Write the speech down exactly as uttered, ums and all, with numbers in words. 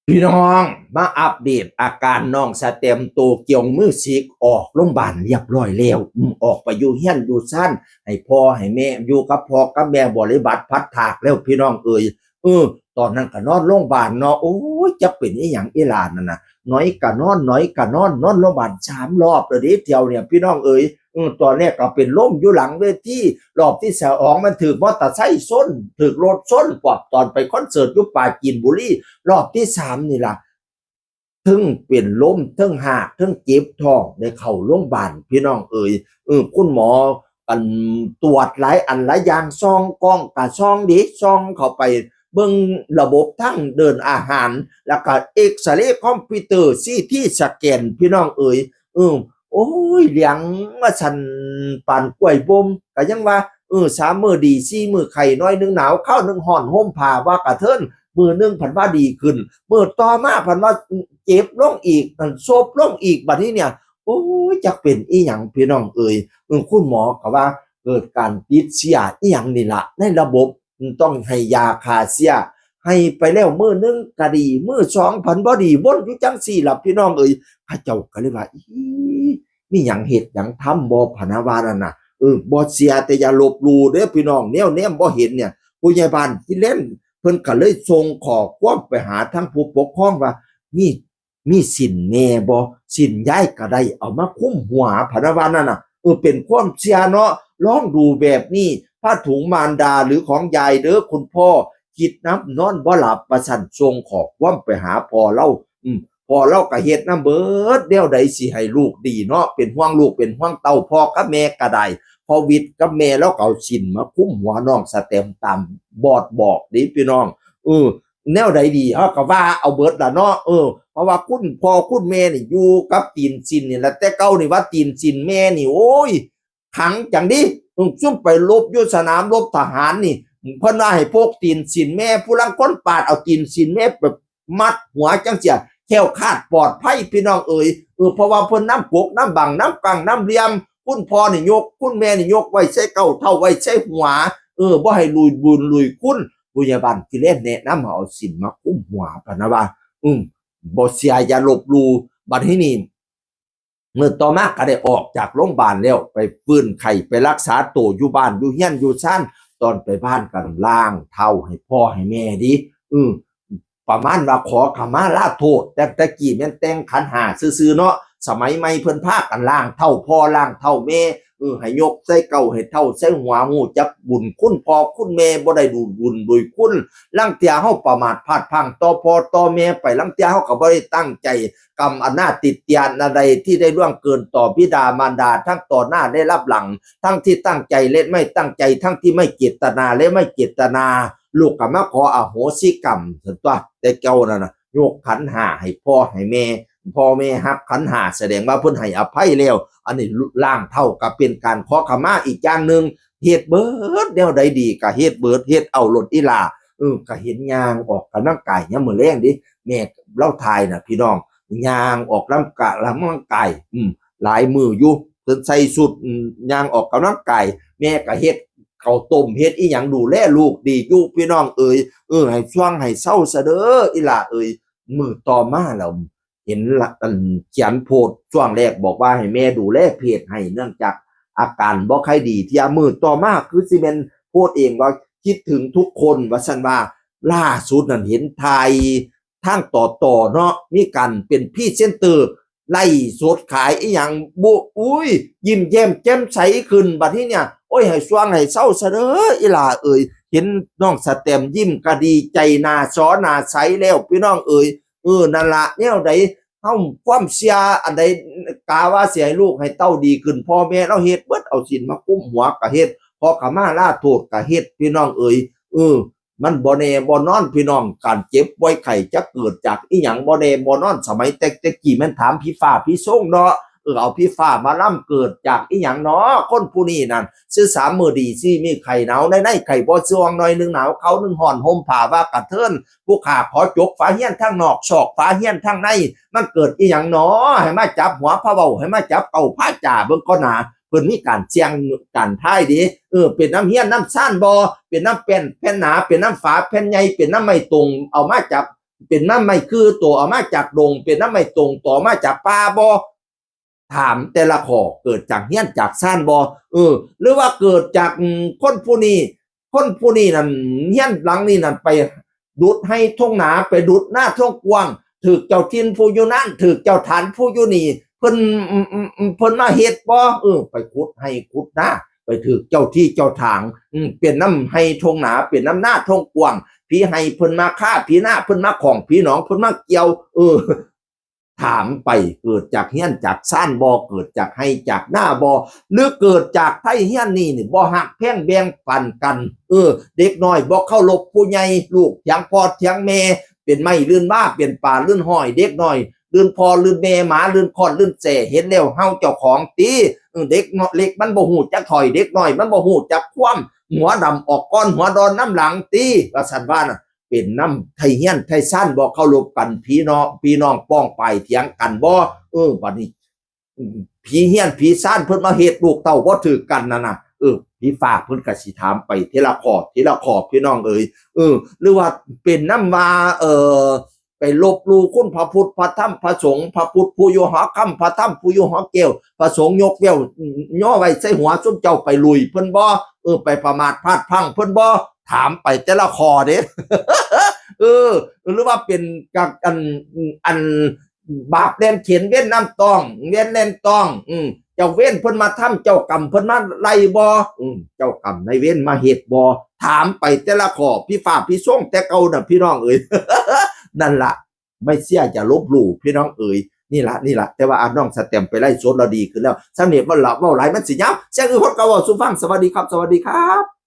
พี่น้องมาอัปเดตอาการน้องสแตมโตเกียวมิวสิกออกโรงพยาบาลเรียบร้อยแล้ว อืมออกไปอยู่เฮือนอยู่ซานให้พ่อให้แม่อยู่กับพ่อกับแม่บริบัติพัดถากแล้วพี่น้องเอ๋ย เออ ตอนนั้นก็นอนโรงพยาบาลเนาะ โอ้ย จักเป็นอีหยังอีหลานนั่นน่ะ หน่อยก็นอน หน่อยก็นอน นอนโรงพยาบาลสามรอบเลยเด้เที่ยวเนี่ยพี่น้องเอ๋ย อืมตอนแรกก็เป็นลมอยู่หลังเวที รอบที่สองมันถืกมอเตอร์ไซค์ชน ถืกรถชน ปอบตอนไปคอนเสิร์ตอยู่ปราจีนบุรี รอบที่สามนี่ล่ะ เทิงเป็นลม เทิงหาก เทิงเจ็บท้อง ได้เข้าโรงพยาบาลพี่น้องเอ๋ย เออ คุณหมอกันตรวจหลายอันหลายอย่าง ส่องกล้องกะส่องเด้ ส่องเข้าไปเบิ่งระบบทางเดินอาหาร แล้วก็เอ็กซเรย์คอมพิวเตอร์ ซีทีสแกน พี่น้องเอ๋ย เออ โอ้ย เหลียงว่าสั่นปานกล้วยบ่ม ก็ยังว่า เออ สามมื้อดี สี่มื้อไข้ หน่อยหนึ่งหนาว คราวหนึ่งฮ้อน ห่มผ้าว่ากระเทิน มื้อหนึ่งผันว่าดีขึ้น มื้อต่อมาผันว่าเจ็บลงอีก อันซบลงอีก บัดนี้เนี่ย โอ้ย จักเป็นอีหยังพี่น้องเอ๋ย เออ คุณหมอก็ว่าเกิดการติดเชื้ออีหยังนี่ล่ะ ในระบบ ต้องให้ยาฆ่าเชื้อ ให้ไปแล้วมื้อหนึ่งก็ดี มื้อสองผันบ่ดี วนอยู่จังซี่ล่ะพี่น้องเอ๋ย เขาเจ้าก็เลยว่า อี มีหยังเฮ็ดหยังทำบ่ พะนะว่านั่นน่ะ เออ บ่เชื่อแต่อย่าลบหลู่เด้อพี่น้อง แนวแนมบ่เห็นเนี่ย ผู้ใหญ่บ้านที่เล่น เพิ่นก็เลยส่งข้อความไปหาทางผู้ปกครองว่า มี มีศีลแม่บ่ ศีลยายก็ได้ เอามาคลุมหัว พะนะว่านั่นน่ะ เออ เป็นความเชื่อเนาะ ลองดูแบบนี้ ผ้าถุงมารดาหรือของยายเด้อคุณพ่อ คิดนำนอนบ่หลับ ว่าซั่น ส่งข้อความไปหาพ่อลาว อืม พ่อลาวก็เฮ็ดนำเบิด แนวใดสิให้ลูกดีเนาะ เป็นห่วงลูกเป็นห่วงเต้า พ่อกับแม่ก็ได้ พ่อวิทย์กับแม่ลาวก็เอาศีลมาคลุมหัวน้องสแตมตามบอสบอกเด้พี่น้อง เออ แนวใดดี เฮาก็ว่าเอาเบิดล่ะเนาะ เออ เพราะว่าคุณพ่อคุณแม่นี่อยู่กับศีลศีลนี่ล่ะ แต่เก่านี่ว่าศีลศีลแม่นี่ โอ้ย ขังจังดิ อืม ซุมไปรบอยู่สนามรบทหารนี่ เพิ่นว่าให้พกศีลศีลแม่ ผู้ลางคนปาดเอาศีลศีลแม่ไปมัดหัวจังเสีย แคล้วคลาดปลอดภัยพี่น้องเอ๋ย เออ เพราะว่าเพิ่นนำกกนำบังนำกังนำเหลี่ยม คุณพ่อนี่ยก คุณแม่นี่ยกไว้ใส่เก้าเท้าไว้ใส่หัว เออ บ่ให้ลุยบุญลุยคุณ ผู้ใหญ่บ้านที่เล่นแนะนำให้เอาศีลมาคลุมหัว พะนะว่า อืม บ่เชื่ออย่าลบหลู่ บัดนี้นี่ มื้อต่อมาก็ได้ออกจากโรงพยาบาลแล้ว ไปฟื้นไข้ ไปรักษาตัวอยู่บ้านอยู่เฮือนอยู่ซาน ตอนไปบ้านก็ล้างเท้าให้พ่อให้แม่เด้ อืม ประมาณว่าขอขมาลาโทษ แต่แต่กี้แม่นแต่งขันห้าซื่อๆเนาะ สมัยใหม่เพิ่นพากันล้างเท้าพ่อล้างเท้าแม่ เออ ให้ยกใส่เก้าให้เท้าใส่หัว ฮู้จักบุญคุณพ่อคุณแม่ บ่ได้ดูบุญโดยคุณ ลางเทื่อเฮาประมาทพลาดพลั้งต่อพ่อต่อแม่ไป ลางเทื่อเฮาก็บ่ได้ตั้งใจ กรรมอนาถติเตียนอันใดที่ได้ล่วงเกินต่อบิดามารดา ทั้งต่อหน้าและรับหลัง ทั้งที่ตั้งใจและไม่ตั้งใจ ทั้งที่ไม่เจตนาและไม่เจตนา ลูกก็มาขออโหสิกรรมซั่นตั๊ว แต่เก่านั่นน่ะ ยกขันห้าให้พ่อให้แม่ พ่อแม่ฮับขันห้า แสดงว่าเพิ่นให้อภัยแล้ว อันนี้ล้างเท้าก็เป็นการขอขมาอีกอย่างหนึ่ง เฮ็ดเบิดแนวใดดีก็เฮ็ดเบิด เฮ็ดเอาโลดอีหล่า เออ ก็เห็นย่างออกกำลังกายยามมื้อแลงเด้ แม่ลาวถ่ายน่ะพี่น้อง ย่างออกกำลังกะ- กำลังกาย อืม หลายมื้ออยู่ เพิ่นใส่ชุด อืม ย่างออกกำลังกาย แม่ก็เฮ็ดข้าวต้ม เฮ็ดอีหยังดูแลลูกดีอยู่พี่น้องเอ๋ย เออ ให้ซ่วงให้เซาซะเด้ออีหล่าเอ๋ย มื้อต่อมาแล้ว เห็นละ อันเขียนโพสต์ช่วงแรกบอกว่าให้แม่ดูแลเพจให้ เนื่องจากอาการบ่ค่อยดี เทื่อมื้อต่อมาคือสิแม่นโพสต์เองว่าคิดถึงทุกคน ว่าซั่นว่า ล่าสุดนั่นเห็นถ่ายทางต่อๆเนาะ มีการเป็นพรีเซนเตอร์ ไลฟ์สดขายอีหยังบุ อุ้ย ยิ้มแย้มแจ่มใสขึ้น บัดนี้เนี่ย โอ้ย ให้ซ่วงให้เซาซะเด้ออีหล่าเอ๋ย เห็นน้องสแตมยิ้มก็ดีใจ หน้าสอหน้าใสแล้วพี่น้องเอ๋ย เออ นั่นละ แนวใด เฮาความเชื่ออันใด กะว่าสิให้ลูกให้เต้าดีขึ้น พ่อแม่ลาวเฮ็ดเบิด เอาศีลมาคลุมหัวก็เฮ็ด ขอขมาลาโทษก็เฮ็ด พี่น้องเอ๋ย เออ มันบ่แน่บ่นอนพี่น้อง การเจ็บป่วยไข้จะเกิดจากอีหยังบ่แน่บ่นอน สมัยแต่แต่กี้แม่นถามผีฟ้าผีโซงเนาะ เออ เอาผีฟ้ามาลำ เกิดจากอีหยังเนาะ คนผู้นี้นั่น ซื่อสามมื้อดี สี่มื้อไข้หนาว ในในไข้บ่ส่วง หน่อยหนึ่งหนาว คราวหนึ่งฮ้อน ห่มผ้าว่ากระเทิน ผู้ข้าขอจกฝาเฮียนทางนอก ซอกฝาเฮียนทางใน มันเกิดอีหยังหนอ ให้มาจับหัวพาเว้า ให้มาจับเก้าพาจ่าเบิ่งก่อนหนา เพิ่นมีการเสี่ยงการทายเด้ เออ เป็นนำเฮียนนำซานบ่ เป็นนำแป้นแผ่นหนา เป็นนำฝาแผ่นใหญ่ เป็นนำไม้ตง เอามาจับ เป็นน้ำไม้คือตัวเอามาจากดง เป็นน้ำไม้ตรงตัวเอามาจากป่าบ่ ถามแต่ละข้อ เกิดจากเฮียนจากซานบ่ เออ หรือว่าเกิดจาก อืม คนผู้นี้ คนผู้นี้นั่น เฮียนหลังนี้นั่น ไปดุดไฮ่ท่งนา ไปดุดนาท่งกว้าง ถืกเจ้าถิ่นผู้อยู่นั่น ถืกเจ้าฐานผู้อยู่นี่ เพิ่น อืม อืม อืม เพิ่นมาเฮ็ดบ่ เออ ไปขุดไฮ่ขุดนา ไปถืกเจ้าที่เจ้าทาง อืม เป็นน้ำไฮ่ท่งนา เป็นน้ำนาท่งกว้าง ผีไฮ่เพิ่นมาฆ่า ผีนาเพิ่นมาข้อง ผีหนองเพิ่นมาเกี่ยว เออ ถามไป เกิดจากเฮียนจากซานบ่ เกิดจากไฮ่จากนาบ่ หรือเกิดจากไทเฮียนนี่นี่ บ่ฮักแพงแบ่งปันกัน เออ เด็กน้อยบ่เคารพผู้ใหญ่ ลูกเถียงพ่อเถียงแม่ เป็นไม้ลื่นว่า เป็นป่าลื่นห้อย เด็กน้อย ลื่นพ่อลื่นแม่ หมาลื่นคอนลื่นแส่ เห็นแล้วเห่าเจ้าของติ เออ เด็กน้อยเล็กมันบ่ฮู้จักถอย เด็กน้อยมันบ่ฮู้จักความ หัวดำออกก่อน หัวดอนนำหลังติ ว่าซั่นว่าน่ะ เป็นน้ำไทเฮียนไทซานบ่เคารพกัน พี่น้อง พี่น้องป้องปายเถียงกันบ่ เออ บัดนี้ อืม ผีเฮียนผีซานเพิ่นมาเฮ็ดลูกเต้าบ่ถืกกันนั่นน่ะ เออ ผีฟ้าเพิ่นก็สิถามไปทีละข้อ ทีละข้อ พี่น้องเอ๋ย เออ หรือว่าเป็นน้ำว่า เอ่อ ไปลบหลู่คุณพระพุทธพระธรรมพระสงฆ์ พระพุทธผู้อยู่หอคำ พระธรรมผู้อยู่หอแก้ว พระสงฆ์ยกแก้ว อืม ย่อไว้ใส่หัวซุมเจ้าไปลุยเพิ่นบ่ เออ ไปประมาทพลาดพลั้งเพิ่นบ่ ถามไปแต่ละข้อเด้ เออ หรือว่าเป็นกะ อัน อัน บาปแล่นเข็ญ เวรนำตอง เวรแล่นตอง อืม เจ้าเวรเพิ่นมาทำ เจ้ากรรมเพิ่นมาไล่บ่ อืม เจ้ากรรมนายเวรมาเฮ็ดบ่ ถามไปแต่ละข้อ พี่ฟ้าพี่ส่งแต่เก่าน่ะ พี่น้องเอ๋ย นั่นล่ะ ไม่เชื่ออย่าลบหลู่ พี่น้องเอ๋ย นี่ล่ะ นี่ล่ะ แต่ว่าอาน้องสแตมไปไลฟ์สดแล้วดีขึ้นแล้ว สำเนียงมันละเว้าหลายมันสิยาว แซ่งอื่นคนก็เว้าสู่ฟัง สวัสดีครับ สวัสดีครับ